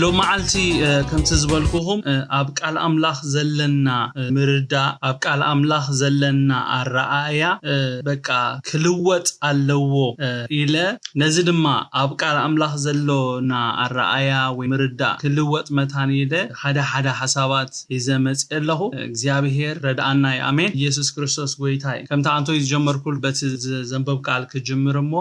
ሎም መዓልቲ ከምቲ ዝበልኩኹም ኣብ ቃል ኣምላኽ ዘለና ምርዳእ፣ ኣብ ቃል ኣምላኽ ዘለና ኣረኣእያ በቃ ክልወጥ ኣለዎ ኢለ፣ ነዚ ድማ ኣብ ቃል ኣምላኽ ዘሎና ኣረኣእያ ወይ ምርዳእ ክልወጥ መታን ኢለ ሓደ ሓደ ሓሳባት ሒዘ መፅእ ኣለኹ። እግዚኣብሔር ረድኣና እዩ። ኣሜን። ኢየሱስ ክርስቶስ ጎይታ እዩ። ከምቲ ኣንቶይ ዝጀመርኩል በቲ ዘንበብ ቃል ክጅምር እሞ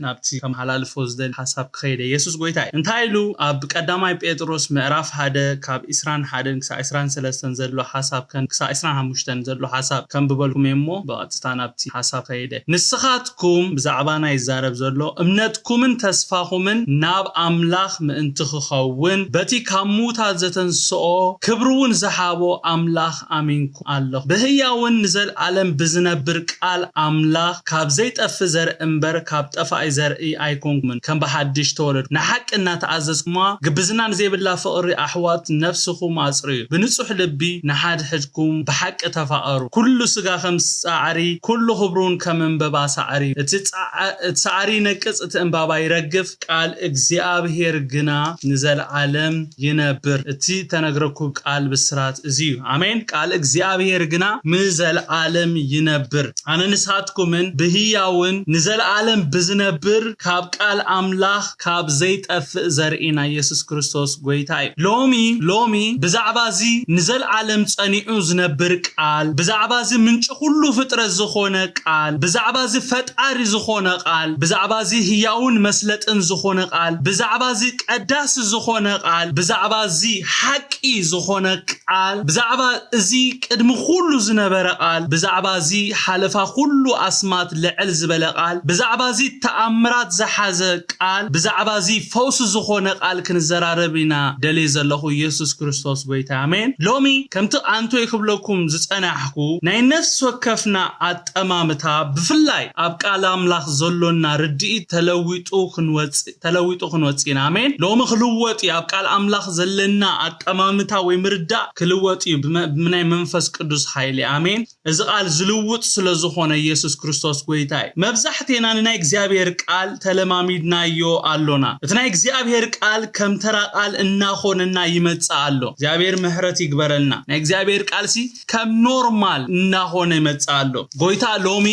ናብቲ ከመሓላልፎ ዝደሊ ሓሳብ ክኸይደ። ኢየሱስ ጎይታ እዩ። እንታይ ኢሉ ኣብ ቀዳማይ ጴጥሮስ ምዕራፍ ሓደ ካብ ዕስራን ሓደን ክሳብ ዕስራን ሰለስተን ዘሎ ሓሳብ ከን ክሳብ ዕስራን ሓሙሽተን ዘሎ ሓሳብ ከንብበልኩም እየ እሞ ብቐጥታ ናብቲ ሓሳብ ከይደ። ንስኻትኩም ብዛዕባና ይዛረብ ዘሎ እምነትኩምን ተስፋኹምን ናብ ኣምላኽ ምእንቲ ክኸውን በቲ ካብ ምዉታት ዘተንስኦ ክብሪ እውን ዝሃቦ ኣምላኽ ኣሚንኩም ኣለኹ። ብህያውን ንዘለኣለም ብዝነብር ቃል ኣምላኽ ካብ ዘይጠፍእ ዘርኢ እምበር ካብ ጠፋኢ ዘርኢ ኣይኮንኩምን። ከም ብሓድሽ ተወለዱ ንሓቂ እናተኣዘዝኩማ ግብዝና ንዘይብላ ፍቕሪ ኣሕዋት ነፍስኹም ኣጽርዩ። ብንጹሕ ልቢ ንሓድሕድኩም ብሓቂ ተፋቐሩ። ኩሉ ስጋ ከም ጻዕሪ፣ ኩሉ ክብሩን ከም ዕምበባ ሳዕሪ። እቲ ጻዕ-፣ እቲ ሳዕሪ ይነቅጽ፣ እቲ ዕምባባ ይረግፍ፣ ቃል እግዚኣብሔር ግና ንዘለዓለም ይነብር። እቲ ተነግረኩም ቃል ብስራት እዚ እዩ። ኣሜን። ቃል እግዚኣብሔር ግና ንዘለዓለም ይነብር። ኣነ ንስኻትኩምን ብህያውን ንዘለዓለም ብዝነብር ካብ ቃል ኣምላኽ ካብ ዘይጠፍእ ዘርኢና ኢየሱስ ክርስቶስ ጎይታ እዩ። ሎሚ፣ ሎሚ ብዛዕባ እዚ ንዘለዓለም ጸኒዑ ዝነብር ቃል፣ ብዛዕባ እዚ ምንጪ ኩሉ ፍጥረት ዝኾነ ቃል፣ ብዛዕባ እዚ ፈጣሪ ዝኾነ ቃል፣ ብዛዕባ እዚ ህያውን መስለጥን ዝኾነ ቃል፣ ብዛዕባ እዚ ቀዳሲ ዝኾነ ቃል፣ ብዛዕባ እዚ ሓቂ ዝኾነ ቃል፣ ብዛዕባ እዚ ቅድሚ ኩሉ ዝነበረ ቃል፣ ብዛዕባ እዚ ሓለፋ ኩሉ ኣስማት ልዕል ዝበለ ቃል፣ ብዛዕባ እዚ ተኣምራት ዝሓዘ ቃል፣ ብዛዕባ እዚ ፈውሲ ዝኾነ ቃል ክንዘራረብ ኢና ደልየ ዘለኹ። ኢየሱስ ክርስቶስ ጎይታ። ኣሜን። ሎሚ ከምቲ ኣንቶይ ክብለኩም ዝጸናሕኩ ናይ ነፍሲ ወከፍና ኣጠማምታ ብፍላይ ኣብ ቃል ኣምላኽ ዘሎና ርድኢት ተለዊጡ ክንወጽእ፣ ተለዊጡ ክንወጽእ ኢና። ኣሜን። ሎሚ ክልወጥ እዩ። ኣብ ቃል ኣምላኽ ዘለና ኣጠማምታ ወይ ምርዳእ ክልወጥ እዩ ብመ-፣ ብናይ መንፈስ ቅዱስ ሓይሊ። ኣሜን። እዚ ቃል ዝልውጥ ስለ ዝኾነ ኢየሱስ ክርስቶስ ጎይታ እዩ። መብዛሕቴና ንናይ እግዚኣብሔር ቃል ተለማሚድናዮ ኣሎና። እቲ ናይ እግዚኣብሔር ቃል ከም ተራ ቃል እናኾነና ይመጽእ ኣሎ። እግዚኣብሔር ምሕረት ይግበረልና። ናይ እግዚኣብሔር ቃልሲ ከም ኖርማል እናኾነ ይመጽእ ኣሎ። ጎይታ ሎሚ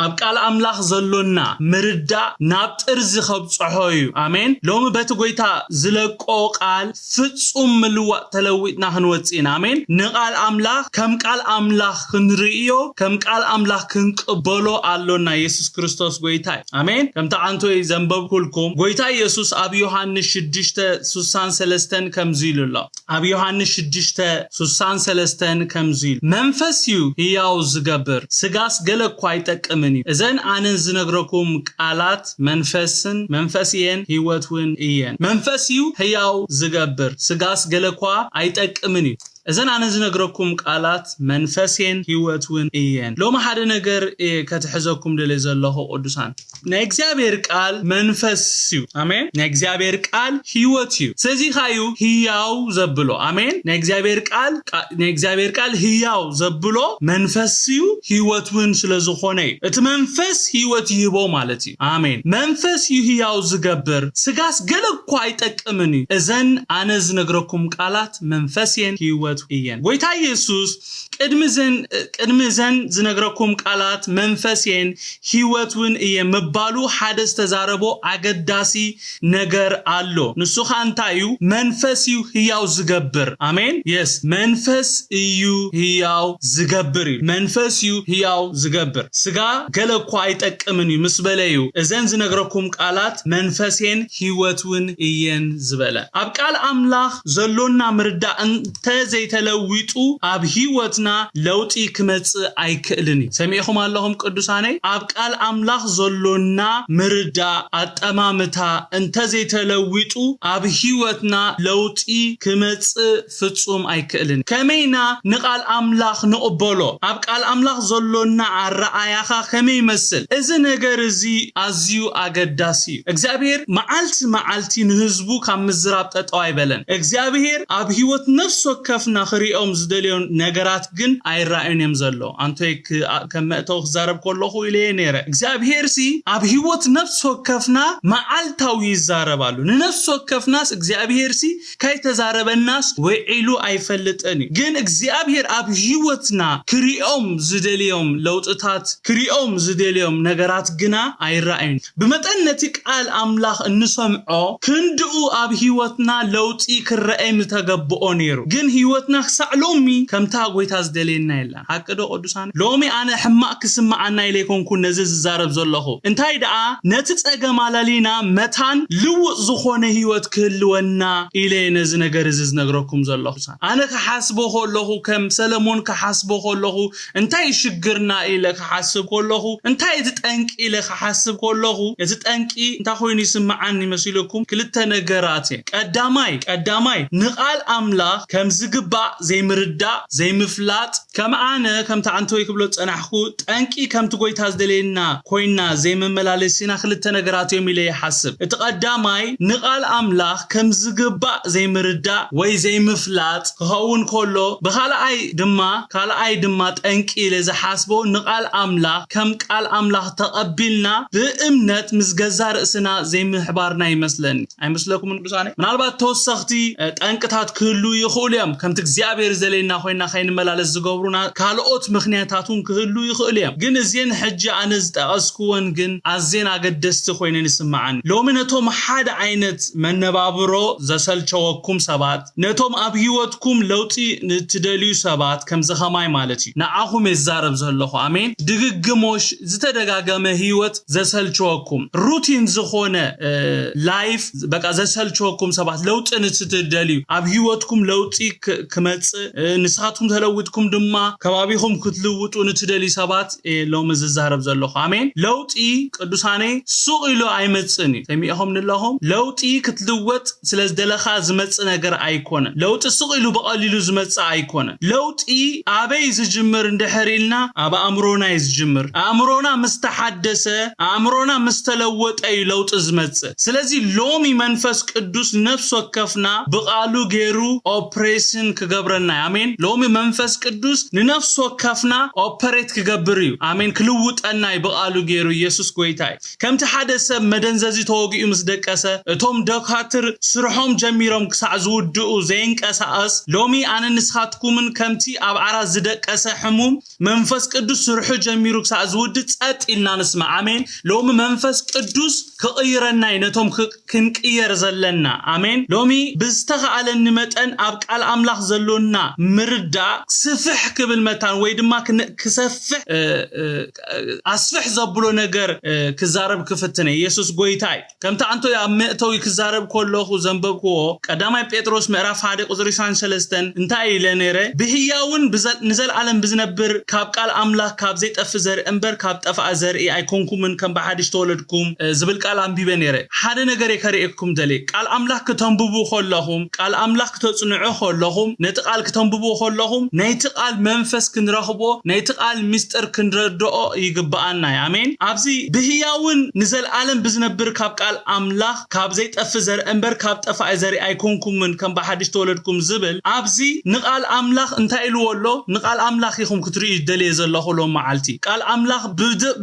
ኣብ ቃል ኣምላኽ ዘሎና ምርዳእ ናብ ጥርዚ ከብጽሖ እዩ። ኣሜን። ሎሚ በቲ ጎይታ ዝለቆ ቃል ፍጹም ምልዋጥ ተለዊጥና ክንወጽእ ኢና። ኣሜን። ንቃል ኣምላኽ ከም ቃል ኣምላኽ ክንርእዮ፣ ከም ቃል ኣምላኽ ክንቅበሎ ኣሎና። ኢየሱስ ክርስቶስ ጎይታ እዩ። ኣሜን። ከምቲ ኣንቶይ ዘንበብኩልኩም፣ ጎይታ ኢየሱስ ኣብ ዮሃንስ ሽዱሽተ ስሳን ሰለስተን ከምዚ ኢሉ ኣሎ። ኣብ ዮሃንስ ሽዱሽተ ስሳን ሰለስተን ከምዚ ኢሉ፣ መንፈስ እዩ ህያው ዝገብር፣ ስጋስ ገለ እኳ ኣይጠቅምን እዩ። እዘን ኣነ ዝነግረኩም ቃላት መንፈስን፣ መንፈስ እየን፣ ህይወት እውን እየን። መንፈስ እዩ ህያው ዝገብር፣ ስጋስ ገለ እኳ ኣይጠቅምን እዩ። እዘን ኣነ ዝነግረኩም ቃላት መንፈስ እየን፣ ህይወት እውን እየን። ሎሚ ሓደ ነገር እየ ከትሕዘኩም ደልየ ዘለኹ ቅዱሳን። ናይ እግዚኣብሔር ቃል መንፈስ እዩ። ኣሜን። ናይ እግዚኣብሔር ቃል ህይወት እዩ። ስለዚ ኸኣ እዩ ህያው ዘብሎ። ኣሜን። ናይ እግዚኣብሔር ቃል፣ ቃ-፣ ናይ እግዚኣብሔር ቃል ህያው ዘብሎ መንፈስ እዩ፣ ህይወት እውን ስለ ዝኾነ እዩ። እቲ መንፈስ ህይወት ይህቦ ማለት እዩ። ኣሜን። መንፈስ እዩ ህያው ዝገብር፣ ስጋስ ገለ እኳ ኣይጠቅምን እዩ። እዘን ኣነ ዝነግረኩም ቃላት መንፈስ እየን፣ ህይወት እየን። ጎይታ ኢየሱስ ቅድሚ ዘን፣ ቅድሚ ዘን ዝነግረኩም ቃላት መንፈስ እየን፣ ህይወት እውን እየ ምባሉ ሓደ ዝተዛረቦ ኣገዳሲ ነገር ኣሎ። ንሱ ኸኣ እንታይ እዩ? መንፈስ እዩ ህያው ዝገብር። ኣሜን። የስ፣ መንፈስ እዩ ህያው ዝገብር እዩ። መንፈስ እዩ ህያው ዝገብር። ስጋ ገለ እኳ ኣይጠቅምን እዩ ምስ በለ እዩ እዘን ዝነግረኩም ቃላት መንፈስ እየን ህይወት እውን እየን ዝበለ። ኣብ ቃል ኣምላኽ ዘሎና ምርዳእ እንተ ዘይተለዊጡ ኣብ ህይወትና ለውጢ ክመጽእ ኣይክእልን እዩ። ሰሚዕኹም ኣለኹም ቅዱሳነይ? ኣብ ቃል ኣምላኽ ዘሎና ምርዳእ ኣጠማምታ እንተ ዘይተለዊጡ ኣብ ህይወትና ለውጢ ክመጽእ ፍጹም ኣይክእልን። ከመይ ኢና ንቃል ኣምላኽ ንቕበሎ? ኣብ ቃል ኣምላኽ ዘሎና ኣረኣእያኻ ከመይ ይመስል? እዚ ነገር እዚ ኣዝዩ ኣገዳሲ እዩ። እግዚኣብሔር መዓልቲ መዓልቲ ንህዝቡ ካብ ምዝራብ ጠጠው ኣይበለን። እግዚኣብሔር ኣብ ህይወት ነፍሲ ወከፍ ክሪኦም ዝደልዮ ነገራት ግን ኣይረኣዩን እዮም ዘሎ። ኣንቶይ ክ- ኣ- ከም መእተዊ ክዛረብ ከለኹ ኢለ እየ ነይረ። እግዚኣብሄር ሲ ኣብ ህይወት ነፍሲ ወከፍና መዓልታዊ ይዛረብ ኣሎ። ንነፍሲ ወከፍናስ እግዚኣብሄር ሲ ከይተዛረበናስ ውዒሉ ኣይፈልጥን እዩ። ግን እግዚኣብሄር ኣብ ህይወትና ክሪኦም ዝደልዮም ለውጥታት፣ ክሪኦም ዝደልዮም ነገራት ግና ኣይረኣዩን። ብመጠን ነቲ ቃል ኣምላኽ እንሰምዖ ክንድኡ ኣብ ህይወትና ለውጢ ክረኣይ ምተገብኦ ነይሩ። ግን ህይወትና ክሳዕ ሎሚ ከምታ ጎይታ ዝደልየና የላን። ሓቂ ዶ ቅዱሳን? ሎሚ ኣነ ሕማቕ ክስምዓና ኢለ ኣይኮንኩን ነዚ ዝዛረብ ዘለኹ። እንታይ ደኣ ነቲ ጸገም ኣላሊና መታን ልውጥ ዝኾነ ህይወት ክህልወና ኢለ ነዚ ነገር እዚ ዝነግረኩም ዘለኹ። ኣነ ክሓስቦ ከለኹ፣ ከም ሰለሞን ክሓስቦ ከለኹ፣ እንታይ ሽግርና ኢለ ክሓስብ ከለኹ፣ እንታይ እቲ ጠንቂ ኢለ ክሓስብ ከለኹ፣ እቲ ጠንቂ እንታይ ኮይኑ ይስምዓኒ መሲልኩም? ክልተ ነገራት እየ። ቀዳማይ ቀዳማይ ንቓል ኣምላኽ ከም ዝግባእ ዘይምርዳእ፣ ዘይምፍላጥ፣ ከም ኣነ ከምቲ ኣንቶይ ክብሎ ዝጸናሕኩ፣ ጠንቂ ከምቲ ጎይታ ዝደልየና ኮይና ዘይምመላለሲና ክልተ ነገራት እዮም ኢለ ይሓስብ። እቲ ቀዳማይ ንቓል ኣምላኽ ከም ዝግባእ ዘይምርዳእ ወይ ዘይምፍላጥ ክኸውን ከሎ፣ ብኻልኣይ ድማ ካልኣይ ድማ ጠንቂ ኢለ ዝሓስቦ ንቓል ኣምላኽ ከም ቃል ኣምላኽ ተቐቢልና ብእምነት ምስ ገዛ ርእስና ዘይምሕባርና ይመስለኒ። ኣይመስለኩምን ቅዱሳነ? ምናልባት ተወሰኽቲ ጠንቅታት ክህሉ ይኽእሉ እዮም። ከምቲ እግዚኣብሔር ዘለየና ኮይና ከይንመላለስ ዝገብሩና ካልኦት ምኽንያታት እውን ክህሉ ይኽእሉ እዮም። ግን እዚን ሕጂ ኣነ ዝጠቐስክወን ግን ኣዝየን ኣገደስቲ ኮይነን ይስምዓኒ። ሎሚ ነቶም ሓደ ዓይነት መነባብሮ ዘሰልቸወኩም ሰባት፣ ነቶም ኣብ ህይወትኩም ለውጢ ንትደልዩ ሰባት ከምዚ ኸማይ ማለት እዩ። ንዓኹም እየ ዝዛረብ ዘለኹ። ኣሜን። ድግግሞሽ ዝተደጋገመ ህይወት ዘሰልቸወኩም፣ ሩቲን ዝኾነ ላይፍ በቃ ዘሰልቸወኩም ሰባት፣ ለውጢ ንትትደልዩ፣ ኣብ ህይወትኩም ለውጢ ክመፅእ፣ ንስኻትኩም ተለውጥኩም ድማ ከባቢኹም ክትልውጡ ንትደልዩ ሰባት ሎሚ ዝዛረብ ዘለኹ። ኣሜን። ለውጢ ቅዱሳነይ ሱቕ ኢሉ ኣይመፅን እዩ። ሰሚዕኹም ንለኹም? ለውጢ ክትልወጥ ስለ ዝደለኻ ዝመፅእ ነገር ኣይኮነን። ለውጢ ስቕ ኢሉ ብቐሊሉ ዝመፅእ ኣይኮነን። ለውጢ ኣበይ ዝጅምር እንድሕር ኢልና፣ ኣብ ኣእምሮና እዩ ዝጅምር። ኣእምሮና ምስ ተሓደሰ፣ ኣእምሮና ምስ ተለወጠ እዩ ለውጢ ዝመፅእ። ስለዚ ሎሚ መንፈስ ቅዱስ ንነፍሲ ወከፍና ብቓሉ ገይሩ ኦፕሬሽን ክገብረና እዩ። ኣሜን። ሎሚ መንፈስ ቅዱስ ንነፍሲ ወከፍና ኦፐሬት ክገብር እዩ። ኣሜን። ክልውጠና እዩ ብቓሉ ገይሩ። ኢየሱስ ጎይታ እዩ። ከምቲ ሓደ ሰብ መደንዘዚ ተወጊኡ ምስ ደቀሰ፣ እቶም ዶካትር ስርሖም ጀሚሮም ክሳዕ ዝውድኡ ዘየንቀሳቐስ፣ ሎሚ ኣነ ንስኻትኩምን ከምቲ ኣብ ዓራት ዝደቀሰ ሕሙም መንፈስ ቅዱስ ስርሑ ጀሚሩ ክሳዕ ዝውድእ ጸጥ ኢልና ንስማዕ። ኣሜን። ሎሚ መንፈስ ቅዱስ ክቕይረና እዩ፣ ነቶም ክንቅየር ዘለና። ኣሜን። ሎሚ ብዝተኻኣለኒ መጠን ኣብ ቃል ኣምላኽ ዘሎና ምርዳእ ስፍሕ ክብል መታን ወይ ድማ ክሰፍሕ ኣስፍሕ ዘብሎ ነገር ክዛረብ ክፍትነ። ኢየሱስ ጎይታ እዩ። ከምቲ ኣንቶይ ኣብ መእተዊ ክዛረብ ከለኹ ዘንበብክዎ ቀዳማይ ጴጥሮስ ምዕራፍ ሓደ ቁፅሪ ዕስራን ሰለስተን እንታይ ኢለ ነይረ? ብህያውን ንዘልኣለም ብዝነብር ካብ ቃል ኣምላኽ ካብ ዘይጠፍ ዘርኢ እምበር ካብ ጠፋእ ዘርኢ ኣይኮንኩምን ከም ብሓድሽ ተወለድኩም ዝብል ቃል ኣንቢበ ነይረ። ሓደ ነገር እየ ከርእየኩም ደልየ። ቃል ኣምላኽ ክተንብቡ ከለኹም፣ ቃል ኣምላኽ ክተጽንዑ ከለኹም፣ ነቲ ቃል ክተንብቡ ከለኹም ናይቲ ቃል መንፈስ ክንረኽቦ፣ ናይቲ ቃል ምስጢር ክንረድኦ ይግብኣና እዩ። ኣሜን። ኣብዚ ብህያውን ንዘልኣለም ብዝነብር ካብ ቃል ኣምላኽ ካብ ዘይጠፍ ዘርኢ እምበር ካብ ጠፋኢ ዘርኢ ኣይኮንኩምን ከም ብሓድሽ ተወለድኩም ዝብል፣ ኣብዚ ንቃል ኣምላኽ እንታይ ኢልዎ ኣሎ? ንቃል ኣምላኽ ኢኹም ክትርእዩ ደልየ ዘለኹ ሎም መዓልቲ። ቃል ኣምላኽ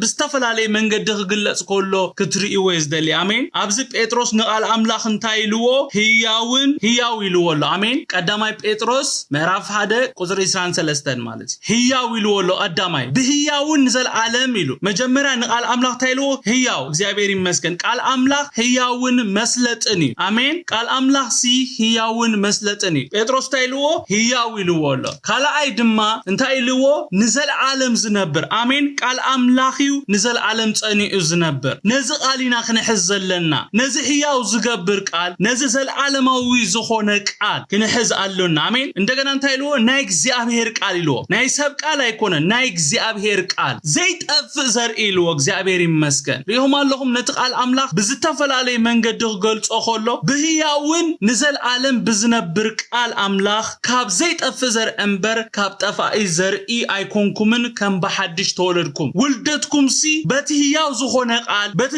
ብዝተፈላለየ መንገዲ ክግለጽ ከሎ ክትርእይዎ እየ ዝደሊ። ኣሜን። ኣብዚ ጴጥሮስ ንቃል ኣምላኽ እንታይ ኢልዎ? ህያውን ህያው ኢልዎ ኣሎ። ኣሜን። ቀዳማይ ጴጥሮስ ምዕራፍ ሓደ ቁፅሪ ዕስራን ሰለስተን ማለት እዩ። ህያው ኢልዎ ኣሎ ቀዳማይ። ብህያውን ንዘልኣለም ኢሉ። መጀመርያ ንቃል ኣምላኽ እንታይ ኢልዎ? ህያው። እግዚኣብሔር ይመስገን። ቃል ኣምላኽ ህያውን መስለጥን እዩ። ኣሜን። ቃል ኣምላኽ ሲ ህያውን መስለጥን እዩ። ጴጥሮስ እንታይ ኢልዎ? ህያው ኢልዎ ኣሎ። ካልኣይ ድማ እንታይ ኢልዎ? ንዘልኣለም ዝነብር። ኣሜን። ቃል ኣምላኽ እዩ ንዘልኣለም ጸኒዑ ዝነብር። ነዚ ቃል ኢና ክንሕዝ ዘለና። ነዚ ህያው ዝገብር ቃል፣ ነዚ ዘልኣለማዊ ዝኾነ ቃል ክንሕዝ ኣሎና። ኣሜን። እንደገና እንታይ ኢልዎ? ናይ እግዚኣብሔር ቃል ኢልዎ። ናይ ሰብ ቃል ኣይኮነን፣ ናይ እግዚኣብሔር ቃል ዘይጠፍእ ዘርኢ ኢልዎ። እግዚኣብሔር ይመስገን። ሪኢኹም ኣለኹም፣ ነቲ ቃል ኣምላኽ ብዝተፈላለየ መንገዲ ክገልጾ ከሎ፣ ብህያውን ንዘልኣለም ብዝነብር ቃል ኣምላኽ ካብ ዘይጠፍእ ዘርኢ እምበር ካብ ጠፋኢ ዘርኢ ኣይኮንኩምን፣ ከም ብሓድሽ ተወለድኩም። ውልደትኩምሲ በቲ ህያው ዝኾነ ቃል፣ በቲ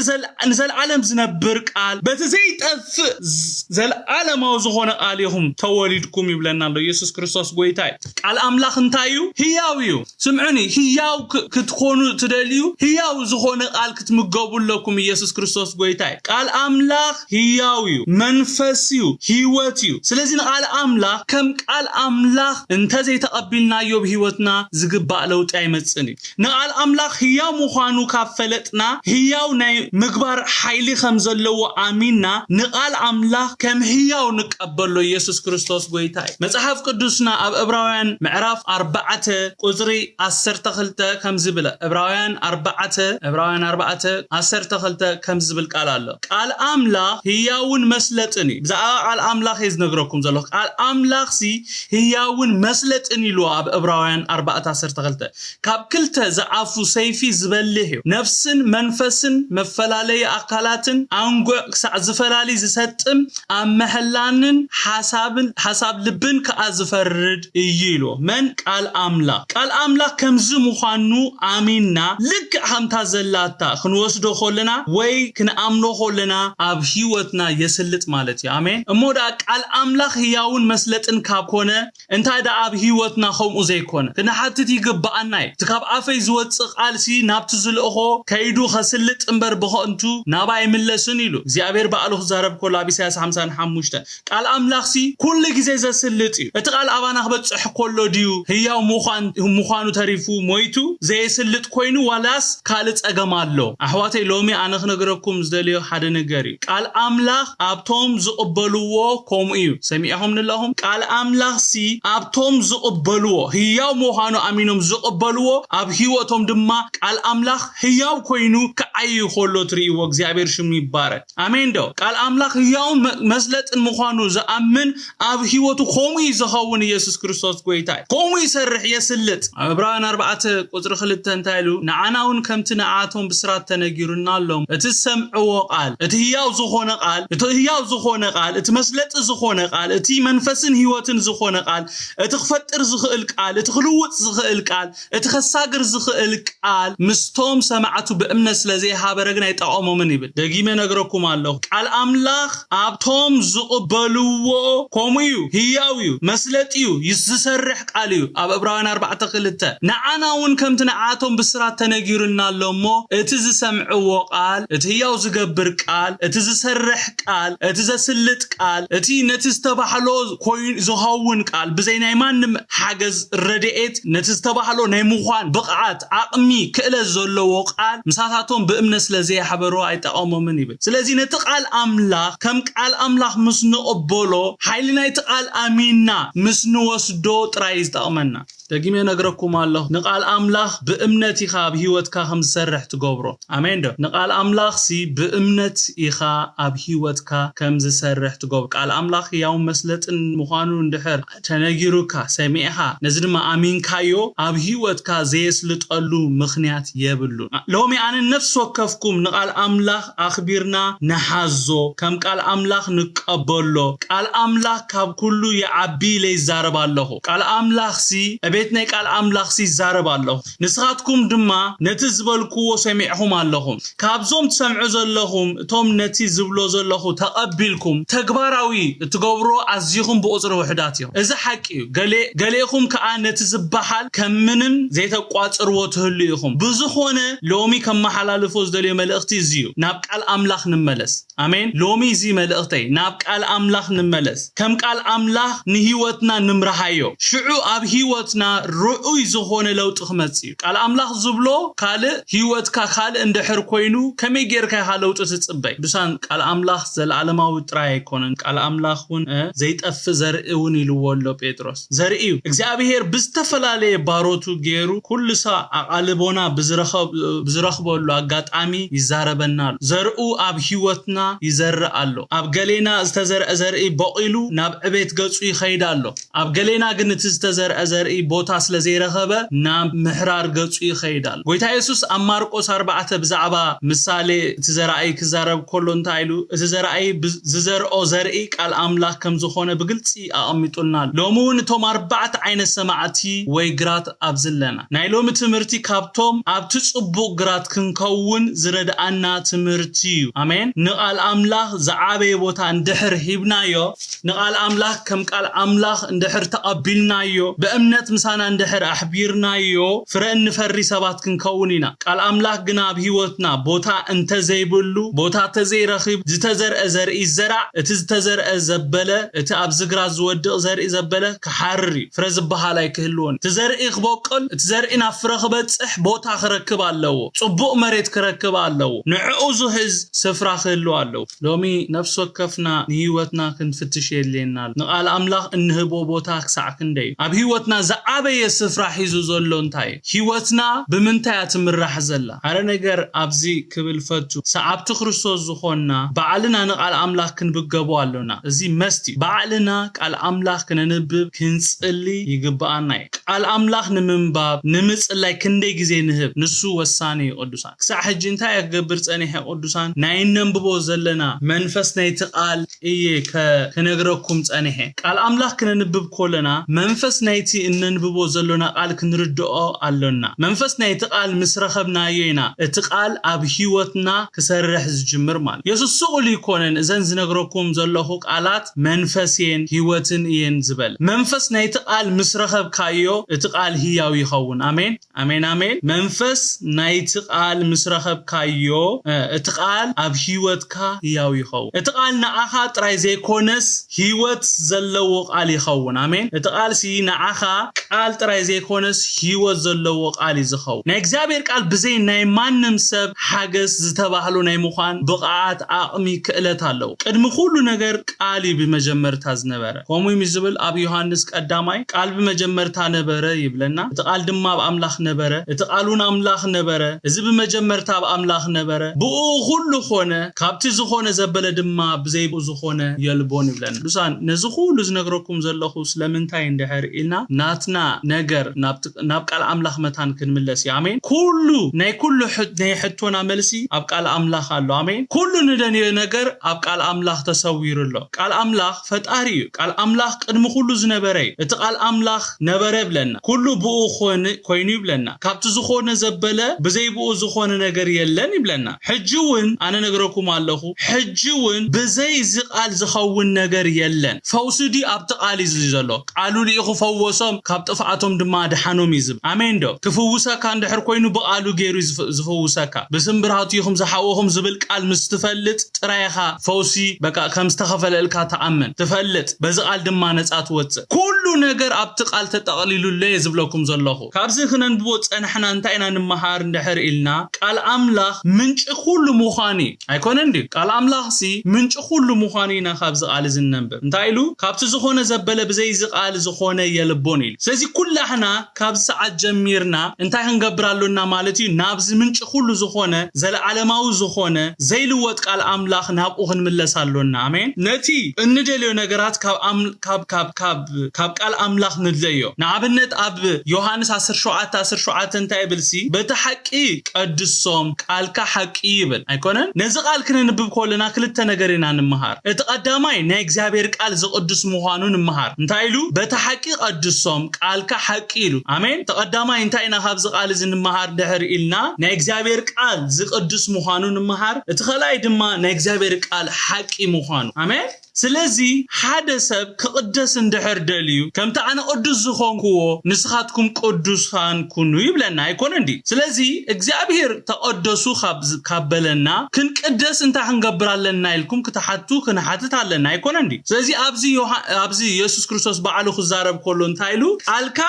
ንዘልኣለም ዝነብር ቃል፣ በቲ ዘይጠፍእ ዘልኣለማዊ ዝኾነ ቃል ኢኹም ተወሊድኩም ይብለና። ኣሎ። ኢየሱስ ክርስቶስ ጎይታ እዩ። ቃል ኣምላኽ እንታይ እዩ? ህያው እዩ። ስምዑኒ፣ ህያው ክ- ክትኮኑ ትደልዩ፣ ህያው ዝኾነ ቃል ክትምገቡ ኣለኩም። ኢየሱስ ክርስቶስ ጎይታ እዩ። ቃል ኣምላኽ ህያው እዩ፣ መንፈስ እዩ፣ ህይወት እዩ። ስለዚ ንቃል ኣምላኽ ከም ቃል ኣምላኽ እንተዘይተቐቢልናዮ ብህይወትና ዝግባእ ለውጢ ኣይመጽእን እዩ። ንቃል ኣምላኽ ህያው ምዃኑ ካብ ፈለጥና፣ ህያው ናይ ምግባር ሓይሊ ከም ዘለዎ ኣሚንና፣ ንቃል ኣምላኽ ከም ህያው ንቀበሎ። ኢየሱስ ክርስቶስ ጎይታ እዩ። መጽሓፍ ቅዱስና ኣብ ዕብራውያን ምዕራፍ ኣርባዕተ ቁጽሪ ዓሰርተ ክልተ ከም ዝብል፣ ዕብራውያን ኣርባዕተ፣ ዕብራውያን ኣርባዕተ ዓሰርተ ክልተ ከም ዝብል ቃል ኣሎ። ቃል ኣምላኽ ህያውን መስለጥን እዩ። ብዛዕባ ቃል ኣምላኽ እየ ዝነግረኩም ዘለኹ። ቃል ኣምላኽ ሲ ህያውን መስለጥን ኢሉ ኣብ ዕብራውያን ኣርባዕተ ዓሰርተ ክልተ። ካብ ክልተ ዝኣፉ ሰይፊ ዝበልሕ እዩ። ነፍስን መንፈስን መፈላለዪ ኣካላትን ኣንጉዕ ክሳዕ ዝፈላሊ ዝሰጥም፣ ኣብ መሐላንን ሓሳብን፣ ሓሳብ ልብን ከኣ ዝፈርድ እዩ ኢሉ። መን? ቃል ኣምላኽ። ቃል ኣምላኽ ከምዚ ምዃኑ ኣሚንና ልክዕ ከምታ ዘላታ ክንወስዶ ከለና ወይ ክንኣምኖ ከለና ኣብ ህይወትና የስልጥ ማለት እዩ። ኣሜን። እሞ ደኣ ቃል ኣምላኽ ህያውን መስለጥን ካብ ኮነ እንታይ ደኣ ኣብ ህይወትና ከምኡ ዘይኮነ? ክንሓትት ይግብኣና እዩ። እቲ ካብ ኣፈይ ዝወጽእ ቃልሲ ናብቲ ዝልእኾ ከይዱ ከስልጥ እምበር ብኸንቱ ናባይ ኣይምለስን ኢሉ እግዚኣብሔር ባዕሉ ክዛረብ ከሎ ኣብ ኢሳያስ ሓምሳን ሓሙሽተን። ቃል ኣምላኽሲ ኩሉ ግዜ ዘስልጥ እዩ። እቲ ቃል ኣባና ክበጽሕ ከሎ ድዩ ህያው ምዃን-፣ ምዃኑ ተሪፉ ሞይቱ ዘየስልጥ ኮይኑ ዋላስ ካልእ ጸገም ኣሎ? ኣሕዋተይ፣ ሎሚ ኣነ ክነግረኩም ዝደልዮ ሓደ ነገር እዩ። ቃል ኣምላኽ ኣብቶም ዝቕበልዎ ከምኡ እዩ። ሰሚዕኹም ኣለኹም? ቃል ኣምላኽሲ ኣብቶም ዝቕበልዎ፣ ህያው ምዃኑ ኣሚኖም ዝቕበልዎ፣ ኣብ ህይወቶም ድማ ቃል ኣምላኽ ህያው ኮይኑ ክዓዩ ከሎ ትርእይዎ። እግዚኣብሔር ሽሙ ይባረክ። ኣሜን ዶ? ቃል ኣምላኽ ህያውን መ-፣ መስለጥን ምዃኑ ዝኣምን ኣብ ህይወቱ ከምኡ እዩ ዝኸውን። ኢየሱስ ክርስቶስ ጎይታ እዩ። ከምኡ ይሰርሕ፣ የስልጥ። ኣብ ዕብራውያን ኣርባዕተ ቁጽሪ ክልተ እንታይ ኢሉ? ንዓና እውን ከምቲ ንዓቶም ብስራት ተነጊሩና ኣሎም። እቲ ዝሰምዕዎ ቃል፣ እቲ ህያው ዝኾነ ቃል፣ እቲ ህያው ዝኾነ ቃል፣ እቲ መስለጢ ዝኾነ ቃል፣ እቲ መንፈስን ህይወትን ዝኾነ ቃል፣ እቲ ክፈጥር ዝኽእል ቃል፣ እቲ ክልውጥ ዝኽእል ቃል፣ እቲ ከሳግር ዝኽእል ቃል ምስቶም ሰማዕቱ ብእምነት ስለ ዘይሃበረ ግን ኣይጠቐሞምን ይብል። ደጊመ ነግረኩም ኣለኹ። ቃል ኣምላኽ ኣብቶም ዝቕበልዎ ከምኡ እዩ፣ ህያው እዩ፣ መስለጢ እዩ፣ ዝሰርሕ ቃል እዩ። ኣብ ዕብራውያን ኣርባዕተ ክልተ፣ ንዓና እውን ከምቲ ንዓቶም ብስራት ተነጊሩና ኣሎ እሞ፣ እቲ ዝሰምዕዎ ቃል፣ እቲ ህያው ዝገብር ቃል፣ እቲ ዝሰርሕ ቃል፣ እቲ ዘስልጥ ቃል፣ እቲ ነቲ ዝተባህሎ ኮይኑ ዝኸውን ቃል፣ ብዘይ ናይ ማንም ሓገዝ ረድኤት ነቲ ዝተባህሎ ናይ ምዃን ብቕዓት፣ ዓቕሚ፣ ክእለት ዘለዎ ቃል ምሳታቶም ብእምነት ስለ ዘይሓበሮ ኣይጠቐሞምን ይብል። ስለዚ ነቲ ቃል ኣምላኽ ከም ቃል ኣምላኽ ምስ ንቕበሎ፣ ሓይሊ ናይቲ ቃል ኣሚንና ምስ ንወስዶ ጥራይ እዩ ዝጠቕመና። ደጊመ ነግረኩም ኣለኹ፣ ንቃል ኣምላኽ ብእምነት ኢኻ ኣብ ህይወትካ ከም ዝሰርሕ ትገብሮ። ኣሜን ዶ? ንቃል ኣምላኽሲ ብእምነት ኢኻ ኣብ ህይወትካ ከም ዝሰርሕ ትገብሮ። ቃል ኣምላኽ ህያውን መስለጥን ምዃኑ እንድሕር ተነጊሩካ፣ ሰሚዕኻ፣ ነዚ ድማ ኣሚንካዮ፣ ኣብ ህይወትካ ዘየስልጠሉ ምኽንያት የብሉን። ሎሚ ኣነ ነፍሲ ወከፍኩም ንቃል ኣምላኽ ኣኽቢርና ንሓዞ፣ ከም ቃል ኣምላኽ ንቀበሎ። ቃል ኣምላኽ ካብ ኩሉ ይዓቢ ኢለ ይዛረብ ኣለኹ። ቃል ኣምላኽሲ፣ ዕቤት ናይ ቃል ኣምላኽሲ ይዛረብ ኣለኹ። ንስኻትኩም ድማ ነቲ ዝበልክዎ ሰሚዕኹም ኣለኹም። ካብዞም ትሰምዑ ዘለኹም፣ እቶም ነቲ ዝብሎ ዘለኹ ተቐቢልኩም ተግባራዊ እትገብሮ ኣዚኹም ብቑጽሪ ውሑዳት ኢኹም። እዚ ሓቂ እዩ። ገሌ-፣ ገሌኹም ከኣ ነቲ ዝበሃል ከም ምንም ዘይተቋጽርዎ ትህሉ ኢኹም። ብዝኾነ፣ ሎሚ ከመሓላልፎ ዝደልዮ መልእኽቲ እዚ እዩ። ናብ ቃል ኣምላኽ ንመለስ። ኣሜን። ሎሚ እዚ መልእኽተይ፣ ናብ ቃል ኣምላኽ ንመለስ። ከም ቃል ኣምላኽ ንህይወትና ንምርሃዮ። ሽዑ ኣብ ህይወትና ርኡይ ዝኾነ ለውጢ ክመጽእ እዩ። ቃል ኣምላኽ ዝብሎ ካልእ፣ ህይወትካ ካልእ እንድሕር ኮይኑ፣ ከመይ ጌርካ ኢኻ ለውጢ ትጽበይ? ብሳን ቃል ኣምላኽ ዘለዓለማዊ ጥራይ ኣይኮነን። ቃል ኣምላኽ እውን፣ እ፣ ዘይጠፍእ ዘርኢ እውን ኢልዎ ኣሎ ጴጥሮስ። ዘርኢ እዩ። እግዚኣብሄር ብዝተፈላለየ ባሮቱ ገይሩ ኩሉ ሳዕ ኣቓልቦና ብዝረኸብ-፣ ብዝረኽበሉ ኣጋጣሚ ይዛረበና ኣሎ። ዘርኡ ኣብ ህይወትና ይዘርእ ኣሎ። ኣብ ገሌና ዝተዘርአ ዘርኢ በቒሉ ናብ ዕቤት ገጹ ይኸይድ ኣሎ። ኣብ ገሌና ግን እቲ ዝተዘርአ ዘርኢ ቦታ ስለ ዘይረኸበ ናብ ምሕራር ገጹ ይኸይድ ኣሎ። ጎይታ የሱስ ኣብ ማርቆስ ኣርባዕተ ብዛዕባ ምሳሌ እቲ ዘራእይ ክዛረብ ከሎ እንታይ ኢሉ? እቲ ዘራእይ ብ-፣ ዝዘርኦ ዘርኢ ቃል ኣምላኽ ከም ዝኾነ ብግልጺ ኣቐሚጡልና ኣሎ። ሎሚ እውን እቶም ኣርባዕተ ዓይነት ሰማዕቲ ወይ ግራት ኣብዚ ኣለና። ናይ ሎሚ ትምህርቲ ካብቶም ኣብቲ ጽቡቕ ግራት ክንከውን ዝረድኣና ትምህርቲ እዩ። ኣሜን። ንቓል ኣምላኽ ዝዓበየ ቦታ እንድሕር ሂብናዮ፣ ንቓል ኣምላኽ ከም ቃል ኣምላኽ እንድሕር ተቐቢልናዮ፣ ብእምነት ምሳና እንድሕር ኣሕቢርናዮ፣ ፍረ እንፈሪ ሰባት ክንከውን ኢና። ቃል ኣምላኽ ግና ኣብ ህይወትና ቦታ እንተዘይብሉ፣ ቦታ ተዘይረኺብ፣ ዝተዘርአ ዘርኢ ይዘራእ፣ እቲ ዝተዘርአ ዘበለ፣ እቲ ኣብዚ ግራት ዝወድቕ ዘርኢ ዘበለ ክሓርር እዩ። ፍረ ዝበሃል ኣይክህልዎን። እቲ ዘርኢ ክበቁል፣ እቲ ዘርኢ ናብ ፍረ ክበጽሕ ቦታ ክረክብ ኣለዎ። ጽቡቕ መሬት ክረክብ ኣለዎ። ንዕኡ ዝህዝ ስፍራ ክህልዎ ኣለዎ። ሎሚ ነፍሲ ወከፍና ንህይወትና ክንፍትሽ የድልየና ኣሎ። ንቓል ኣምላኽ እንህቦ ቦታ ክሳዕ ክንደይ እዩ? ኣብ ህይወትና ዝዓበየ ስፍራ ሒዙ ዘሎ እንታይ እዩ? ህይወትና ብምንታይ እያ ትምራሕ ዘላ? ሓደ ነገር ኣብዚ ክብል ፈቱ። ሰዓብቲ ክርስቶስ ዝኾንና ባዕልና ንቓል ኣምላኽ ክንብገቦ ኣሎና። እዚ መስት እዩ። ባዕልና ቃል ኣምላኽ ክነንብብ፣ ክንጽሊ ይግብኣና እዩ። ቃል ኣምላኽ ንምንባብ፣ ንምጽላይ ክንደይ ግዜ ንህብ? ንሱ ወሳኒ እዩ ቅዱሳን። ክሳዕ ሕጂ እንታይ እየ ክገብር ጸኒሐ ቅዱሳን? ናይ እነንብቦ ዘለና መንፈስ ናይቲ ቃል እየ ከ-፣ ክነግረኩም ጸኒሐ። ቃል ኣምላኽ ክነንብብ ከለና መንፈስ ናይቲ እነንብቦ ዘሎና ቃል ክንርድኦ ኣሎና። መንፈስ ናይቲ ቃል ምስ ረኸብናዮ ኢና እቲ ቃል ኣብ ህይወትና ክሰርሕ ዝጅምር ማለት። የሱስ ስቕ ኢሉ ይኮነን እዘን ዝነግረኩም ዘለኹ ቃላት መንፈስ እየን ህይወትን እየን ዝበል። መንፈስ ናይቲ ቃል ምስ ረኸብካዮ እቲ ቃል ህያው ይኸውን። ኣሜን። ኣሜን፣ ኣሜን። መንፈስ ናይቲ ቃል ምስ ረኸብካዮ፣ እ፣ እቲ ቃል ኣብ ህይወትካ ህያው ይኸውን። እቲ ቃል ንዓኻ ጥራይ ዘይኮነስ ህይወት ዘለዎ ቃል ይኸውን። ኣሜን። እቲ ቃል ሲ ንዓኻ ቃል ጥራይ ዘይኮነስ ህይወት ዘለዎ ቃል እዩ ዝኸውን። ናይ እግዚኣብሔር ቃል ብዘይ ናይ ማንም ሰብ ሓገዝ ዝተባህሉ ናይ ምዃን ብቕዓት፣ ዓቕሚ፣ ክእለት ኣለዎ። ቅድሚ ኩሉ ነገር ቃል እዩ ብመጀመርታ ዝነበረ። ከምኡ እዩ ዝብል ኣብ ዮሃንስ ቀዳማይ፣ "ቃል ብመጀመርታ ነበረ" ይብለና። "እቲ ቃል ድማ ኣብ ኣምላኽ ነበረ፣ እቲ ቃል እውን ኣምላኽ ነበረ። እዚ ብመጀመርታ ኣብ ኣምላኽ ነበረ፣ ብእኡ ኩሉ ኾነ፣ ካብቲ ዝኾነ ዘበለ ድማ ብዘይ ብኡ ዝኾነ የልቦን" ይብለና። ቅዱሳን፣ ነዚ ኩሉ ዝነግረኩም ዘለኹ ስለምንታይ እንድሕር ኢልና፣ ናትና ነገር ናብ ት-፣ ናብ ቃል ኣምላኽ መታን ክንምለስ እዩ። ኣሜን። ኩሉ፣ ናይ ኩሉ ሕ-፣ ናይ ሕቶና መልሲ ኣብ ቃል ኣምላኽ ኣሎ። ኣሜን። ኩሉ ንደንዮ ነገር ኣብ ቃል ኣምላኽ ተሰዊሩ ኣሎ። ቃል ኣምላኽ ፈጣሪ እዩ። ቃል ኣምላኽ ቅድሚ ኩሉ ዝነበረ እዩ። እቲ ቃል ኣምላኽ ነበረ ይብለና። ኩሉ ብኡ ኾነ-፣ ኮይኑ ይብለና። ካብቲ ዝኾነ ዘበለ ብዘይ ብኡ ዝኾነ ነገር የለን ይብለና። ሕጂ እውን ኣነ ነግረኩም ኣለኹ፣ ሕጂ እውን ብዘይ እዚ ቃል ዝኸውን ነገር የለን። ፈውሲ ድዩ ኣብቲ ቃል እዩ ዘሎ? ቃሉ ልኢኹ ፈወሶም፣ ካብ ጥፍኣቶም ድማ ኣድሓኖም እዩ ዝብል። ኣሜን ዶ? ክፍውሰካ እንድሕር ኮይኑ ብቃሉ ገይሩ እዩ ዝፍ-፣ ዝፍውሰካ። ብስም ብርሃቱ ኢኹም ዝሓወኹም ዝብል ቃል ምስ ትፈልጥ ጥራይ ኢኻ ፈውሲ በቃ ከም ዝተኸፈለልካ ትኣምን፣ ትፈልጥ። በዚ ቃል ድማ ነጻ ትወጽእ። ኩሉ ነገር ኣብቲ ቃል ተጠቕሊሉሎ እየ ዝብለኩም ዘለኹ። ካብዚ ክነንብቦ ጸናሕና እንታይ ኢና ንምሃር እንድሕር ኢልና፣ ቃል ኣምላኽ ምንጪ ኩሉ ምዃኑ እዩ። ኣይኮነን ድዩ? ቃል ኣምላኽሲ ምንጪ ኩሉ ምዃኑ ኢና ካብዚ ቃል እዚ ንነንብብ። እንታይ ኢሉ? "ካብቲ ዝኾነ ዘበለ ብዘይ እዚ ቃል ዝኾነ የልቦን" ኢሉ። ስለዚ ኩላሕና ካብዚ ሰዓት ጀሚርና እንታይ ክንገብር ኣሎና ማለት እዩ? ናብዚ ምንጪ ኩሉ ዝኾነ፣ ዘለዓለማዊ ዝኾነ፣ ዘይልወጥ ቃል ኣምላኽ ናብኡ ክንምለስ ኣሎና። ኣሜን። ነቲ እንደልዮ ነገራት ካብ ኣም-፣ ካብ፣ ካብ፣ ካብ፣ ካብ ቃል ኣምላኽ ንድለዮ። ንኣብነት ኣብ ዮሃንስ ዓሰርተ ሸውዓተ ዓሰርተ ሸውዓተ እንታይ ይብልሲ? "በቲ ሓቂ ቀድሶም፣ ቃልካ ሓቂ" ይብል። ኣይኮነን? ነዚ ቃል ክነንብብ ከለና ክልተ ነገር ኢና ንምሃር። እቲ ቀዳማይ ናይ እግዚኣብሔር ቃል ዝቅድስ ምዃኑ ንምሃር። እንታይ ኢሉ? "በቲ ሓቂ ቀድሶም፣ ቃልካ ሓቂ" ኢሉ። ኣሜን። እቲ ቀዳማይ እንታይ ኢና ካብዚ ቃል እዚ ንምሃር ድሕር ኢልና? ናይ እግዚኣብሔር ቃል ዝቅድስ ምዃኑ ንምሃር። እቲ ኸልኣይ ድማ ናይ እግዚኣብሔር ቃል ሓቂ ምዃኑ። ኣሜን። ስለዚ ሓደ ሰብ ክቕደስ እንድሕር ደልዩ፣ "ከምቲ ኣነ ቅዱስ ዝኾንኩዎ ንስኻትኩም ቅዱሳን ኩኑ" ይብለና። ኣይኮነን ድዩ? ስለዚ እግዚኣብሔር "ተቐደሱ" ካብ ዝ-፣ ካብ በለና፣ ክንቅደስ እንታይ ክንገብር ኣለና ኢልኩም ክትሓቱ ክንሓትት ኣለና። ኣይኮነን ድዩ? ስለዚ ኣብዚ ዮሃ-፣ ኣብዚ የሱስ ክርስቶስ ባዕሉ ክዛረብ ከሎ እንታይ ኢሉ? "ቃልካ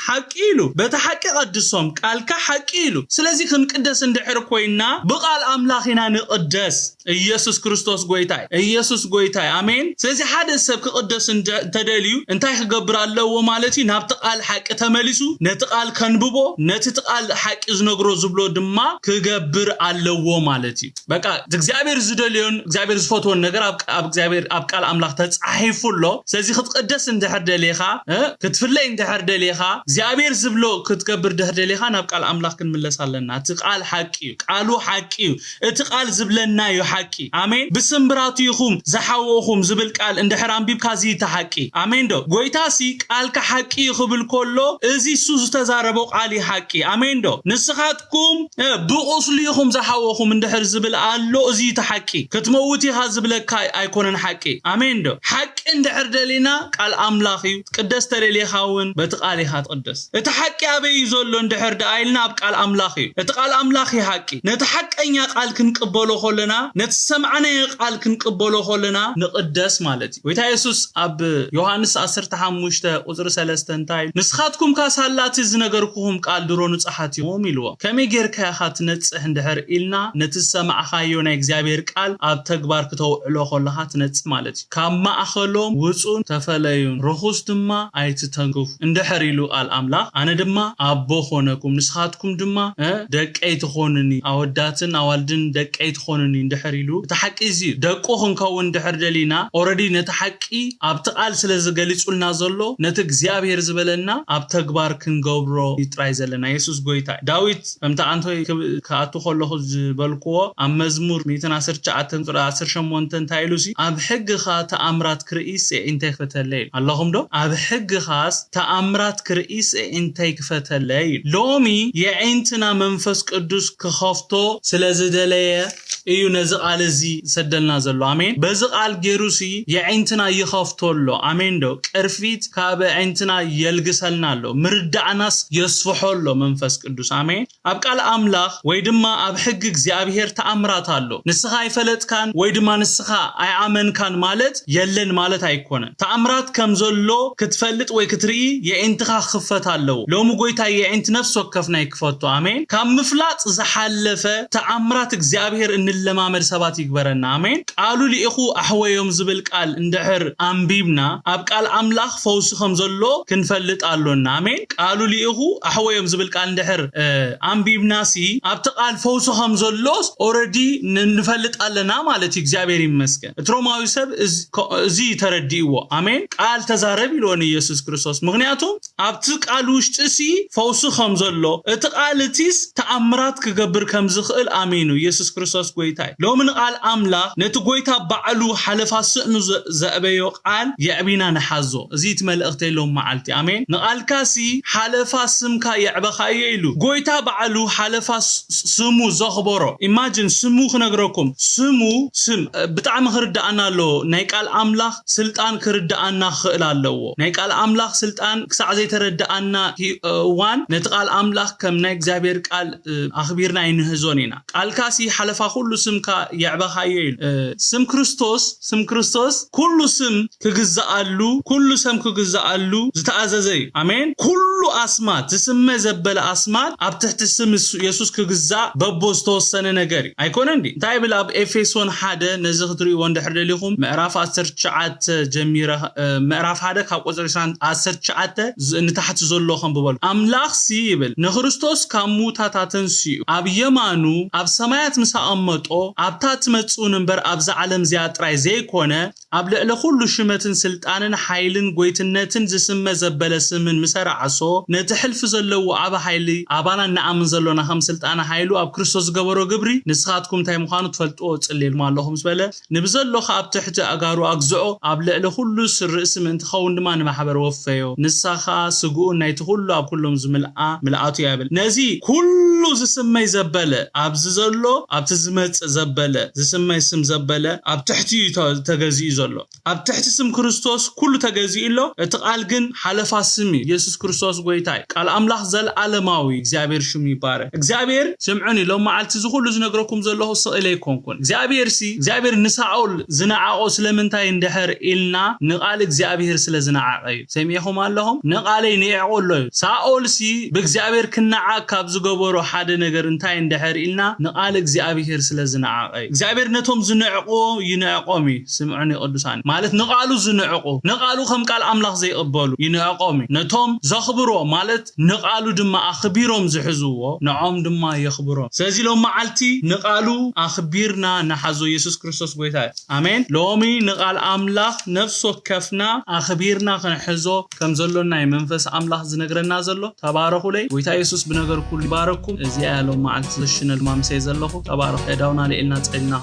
ሓቂ" ኢሉ። "በቲ ሓቂ ቀድሶም፣ ቃልካ ሓቂ" ኢሉ። ስለዚ ክንቅደስ እንድሕር ኮይና ብቃል ኣምላኽ ኢና ንቕደስ። ኢየሱስ ክርስቶስ ጎይታይ፣ ኢየሱስ ጎይታይ። ኣሜን። ኣሜን። ስለዚ ሓደ ሰብ ክቕደስ እንተ- እንተደልዩ እንታይ ክገብር ኣለዎ ማለት እዩ? ናብቲ ቃል ሓቂ ተመሊሱ ነቲ ቃል ከንብቦ፣ ነቲ እቲ ቃል ሓቂ ዝነግሮ ዝብሎ ድማ ክገብር ኣለዎ ማለት እዩ። በቃ እቲ እግዚኣብሔር ዝደልዮን እግዚኣብሔር ዝፈትዎን ነገር ኣብ ኣብ እግዚኣብሔር ኣብ ቃል ኣምላኽ ተጻሒፉ ኣሎ። ስለዚ ክትቅደስ እንድሕር ደሊኻ እ? ክትፍለይ እንድሕር ደሊኻ እግዚኣብሔር ዝብሎ ክትገብር ድሕር ደሊኻ ናብ ቃል ኣምላኽ ክንምለስ ኣለና። እቲ ቃል ሓቂ እዩ። ቃሉ ሓቂ እዩ። እቲ ቃል ዝብለና እዩ ሓቂ። ኣሜን። ብስምብራቱ ኢኹም ዝሓወኹም ዝብል ቃል እንድሕር ኣንቢብካ እዚ እቲ ሓቂ። ኣሜን ዶ? ጎይታሲ ቃልካ ሓቂ እዩ ክብል ከሎ እዚ እሱ ዝተዛረቦ ቃል እዩ ሓቂ። ኣሜን ዶ? ንስኻትኩም እ፣ ብቑስሉ ኢኹም ዝሓወኹም እንድሕር ዝብል ኣሎ፣ እዚ እቲ ሓቂ። ክትመውት ኢኻ ዝብለካ ኣይኮነን ሓቂ። ኣሜን ዶ? ሓቂ እንድሕር ደሊና ቃል ኣምላኽ እዩ። ቅደስ ተደሊኻ እውን በቲ ቃል ኢኻ ትቕደስ። እቲ ሓቂ ኣበይ እዩ ዘሎ እንድሕር ደኣ ኢልና ኣብ ቃል ኣምላኽ እዩ። እቲ ቃል ኣምላኽ እዩ ሓቂ። ነቲ ሓቀኛ ቃል ክንቅበሎ ከለና፣ ነቲ ዝሰማዕናዮ ቃል ክንቅበሎ ከለና ንቕደስ ማለት እዩ። ጎይታ የሱስ ኣብ ዮሃንስ ዓሰርተ ሓሙሽተ ቁጽሪ ሰለስተ እንታይ ኢሉ? ንስኻትኩም ከ ሳላ እቲ ዝነገርኩኹም ቃል ድሮ ንጹሓት ኢኹም ኢልዎም። ከመይ ጌርካ ኢኻ ትነጽሕ እንድሕር ኢልና፣ ነቲ ዝሰማዕኻዮ ናይ እግዚኣብሔር ቃል ኣብ ተግባር ክተውዕሎ ከለኻ ትነጽህ ማለት እዩ። ካብ ማእኸሎም ውጹን ተፈለዩን፣ ርኹስ ድማ ኣይትተንክፉ እንድሕር ኢሉ ቃል ኣምላኽ፣ ኣነ ድማ ኣቦ ኾነኩም፣ ንስኻትኩም ድማ እ፣ ደቀይ ትኾኑኒ፣ ኣወዳትን ኣዋልድን ደቀይ ትኾኑኒ እንድሕር ኢሉ፣ እቲ ሓቂ እዚ እዩ። ደቁ ክንከውን እንድሕር ደሊና፣ ኦረዲ ነቲ ሓቂ ኣብቲ ቃል ስለ ዝገሊጹልና ዘሎ፣ ነቲ እግዚኣብሔር ዝበለና ኣብ ተግባር ክንገብሮ እዩ ጥራይ ዘለና። የሱስ ጎይታ እዩ። ዳዊት ከምቲ ኣንቶይ ክብ- ክኣቱ ከለኹ ዝበልክዎ ኣብ መዝሙር ሚእትን ዓሰርተ ትሽዓተን ቁጽሪ ዓሰርተ ሸሞንተ እንታይ ኢሉ ሲ? ኣብ ሕግኻ ተኣምራት ክርኢስ የዒንተይ ክፈተለይ ኢሉ። ኣለኹም ዶ? ኣብ ሕግኻስ ተኣምራት ክርኢስ የዒንተይ ክፈተለይ ኢሉ። ሎሚ የዒንትና መንፈስ ቅዱስ ክኸፍቶ ስለ ዝደለየ እዩ ነዚ ቃል እዚ ዝሰደልና ዘሎ። ኣሜን። በዚ ቃል ገይሩሲ የዒንትና ይኸፍቶ ኣሎ። ኣሜን ዶ? ቅርፊት ካብ ኣዒንትና የልግሰልና ኣሎ። ምርዳእናስ የስፍሖ ኣሎ መንፈስ ቅዱስ። ኣሜን። ኣብ ቃል ኣምላኽ ወይ ድማ ኣብ ሕጊ እግዚኣብሔር ተኣምራት ኣሎ። ንስኻ ኣይፈለጥካን ወይ ድማ ንስኻ ኣይኣመንካን ማለት የለን ማለት ኣይኮነን። ተኣምራት ከም ዘሎ ክትፈልጥ ወይ ክትርኢ የዒንትኻ ክኽፈት ኣለዎ። ሎሚ ጎይታ የዒንቲ ነፍሲ ወከፍና ይክፈቶ። ኣሜን። ካብ ምፍላጥ ዝሓለፈ ተኣምራት እግዚኣብሔር እንለማመድ ሰባት ይግበረና። ኣሜን። ቃሉ ልኢኹ ኣሕወዮም ዝብል ቃል እንድሕር ኣንቢብና ኣብ ቃል ኣምላኽ ፈውሲ ከም ዘሎ ክንፈልጥ ኣሎና። ኣሜን። ቃሉ ልኢኹ ኣሕወዮም ዝብል ቃል እንድሕር እ፣ ኣንቢብናሲ ኣብቲ ቃል ፈውሲ ከም ዘሎስ ኦረዲ ንፈልጥ ኣለና ማለት እዩ። እግዚኣብሔር ይመስገን። እቲ ሮማዊ ሰብ እዚ ኮ- እዚ ተረዲእዎ። ኣሜን። ቃል ተዛረብ ኢልዎ ንኢየሱስ ክርስቶስ። ምክንያቱ ኣብቲ ቃል ውሽጢ ሲ ፈውሲ ከም ዘሎ፣ እቲ ቃል እቲስ ተኣምራት ክገብር ከም ዝኽእል ኣሚኑ። ኢየሱስ ክርስቶስ ጎይታ እዩ። ሎሚ ንቃል ኣምላኽ ነቲ ጎይታ ባዕሉ ሓለፋ ስእኑ ዘ- ዘእበዮ ቃል የዕቢና ንሓዞ። እዚ እቲ መልእኽተይ ሎም መዓልቲ። ኣሜን። ንቃልካ ሲ ሓለፋ ስምካ የዕበኻዮ ኢሉ ጎይታ ባዕሉ ሓለፋ ስ- ስሙ ዘኽበሮ። ኢማጂን ስሙ ክነግረኩም። ስሙ ስም እ፣ ብጣዕሚ ክርዳኣና ኣለዎ። ናይ ቃል ኣምላኽ ስልጣን ክርዳኣና ክኽእል ኣለዎ። ናይ ቃል ኣምላኽ ስልጣን ክሳዕ ዘይተረዳኣና ሂ- እዋን ነቲ ቃል ኣምላኽ ከም ናይ እግዚኣብሔር ቃል እ፣ ኣኽቢርና ኣይንህዞን ኢና። ቃልካ ሲ ሓለፋ ኩሉ ስምካ የዕበኻዮ ኢሉ እ፣ ስም ክርስቶስ ስም ክርስቶስ ኩሉ ስም ክግዛኣሉ ኩሉ ሰብ ክግዛኣሉ ዝተኣዘዘ እዩ። ኣሜን። ኩሉ ኣስማት ዝስመ ዘበለ ኣስማት ኣብ ትሕቲ ስም እሱ- የሱስ ክግዛእ በቦ ዝተወሰነ ነገር እዩ። ኣይኮነ እንዲ እንታይ ይብል ኣብ ኤፌሶን ሓደ? ነዚ ክትርእይዎ እንድሕር ደሊኹም ምዕራፍ ዓሰርተ ትሽዓተ ጀሚረ እ፣ ምዕራፍ ሓደ ካብ ቁፅሪ ዓሰርተ ትሽዓተ ዝ- ንታሕቲ ዘሎ ከንብበሉ። ኣምላኽ ሲ ይብል ንክርስቶስ ካብ ምውታት ኣተንሲኡ ኣብ የማኑ ኣብ ሰማያት ምስ ኣቐመጦ ኣብታ ትመጽኡን እምበር ኣብዛ ዓለም እዚኣ ጥራይ ዘይኮነ ኣብ ልዕሊ ኩሉ ሽመትን ስልጣንን ሓይልን ጎይትነትን ዝስመ ዘበለ ስምን ምሰ ረዓሶ፣ ነቲ ሕልፊ ዘለዎ ዓቢ ሓይሊ ኣባና እንኣምን ዘሎና ከም ስልጣነ ሓይሉ ኣብ ክርስቶስ ዝገበሮ ግብሪ ንስኻትኩም እንታይ ምዃኑ ትፈልጥዎ እጽልየልኩም ኣለኹ ምስ በለ፣ ንብዘሎ ከኣ ኣብ ትሕቲ ኣእጋሩ ኣግዝዖ፣ ኣብ ልዕሊ ኩሉ ስ- ርእሲ ምእንቲ ክኸውን ድማ ንማሕበር ወፈዮ። ንሳ ኸኣ ስግኡን ናይቲ ኩሉ ኣብ ኩሎም ዝምልኣ ምልኣቱ እያ ይብል። ነዚ ኩሉ ዝስመይ ዘበለ ኣብዚ ዘሎ ኣብቲ ዝመጽእ ዘበለ ዝስመይ ስም ዘበለ ኣብ ትሕቲ እዩ ተ- ተገዚኡ ዘሎ። ኣብ ትሕቲ ስም ክርስቶስ ኩሉ ተገዚኡ ኣሎ። እቲ ቃል ግን ሓለፋ ስም እዩ። የሱስ ክርስቶስ ጎይታ እዩ። ቃል ኣምላኽ ዘለኣለማዊ እግዚኣብሔር ሽሙ ይባረክ። እግዚኣብሔር ስምዑኒ፣ ሎም መዓልቲ እዚ ኩሉ ዝነግረኩም ዘለኹ ስቕ ኢለ ኣይኮንኩን። እግዚኣብሔር ሲ እግዚኣብሔር ንሳኦል ዝነዓቆ ስለምንታይ እንድሕር ኢልና ንቃል እግዚኣብሔር ስለ ዝነዓቀ እዩ። ሰሚዕኹም ኣለኹም? ንቃለይ ንዒቆ ኣሎ እዩ። ሳኦል ሲ ብእግዚኣብሔር ክነዓቅ ካብ ዝገበሮ ሓደ ነገር እንታይ እንድሕር ኢልና ንቃል እግዚኣብሔር ስለ ዝነዓቀ እዩ። እግዚኣብሔር ነቶም ዝንዕቅዎ ይንዕቆም እዩ። ስምዑኒ ቅዱሳን ማለት ንቓሉ ዝንዕቑ፣ ንቓሉ ከም ቃል ኣምላኽ ዘይቕበሉ ይንዕቆም እዩ። ነቶም ዘኽብርዎ ማለት ንቓሉ ድማ ኣኽቢሮም ዝሕዝዎ ንዖም ድማ የኽብሮም። ስለዚ ሎም መዓልቲ ንቓሉ ኣኽቢርና ንሓዞ። ኢየሱስ ክርስቶስ ጎይታ እዩ። ኣሜን። ሎሚ ንቓል ኣምላኽ ነፍሲ ወከፍና ኣኽቢርና ክንሕዞ ከም ዘሎና እዩ መንፈስ ኣምላኽ ዝነግረና ዘሎ። ተባረኹለይ። ጎይታ ኢየሱስ ብነገር ኩሉ ይባረኩም። እዚኣ እያ ሎም መዓልቲ ዘሽነል ማምሰይ ዘለኹ። ተባረኹ። ዳውና ልዒልና ጸሊና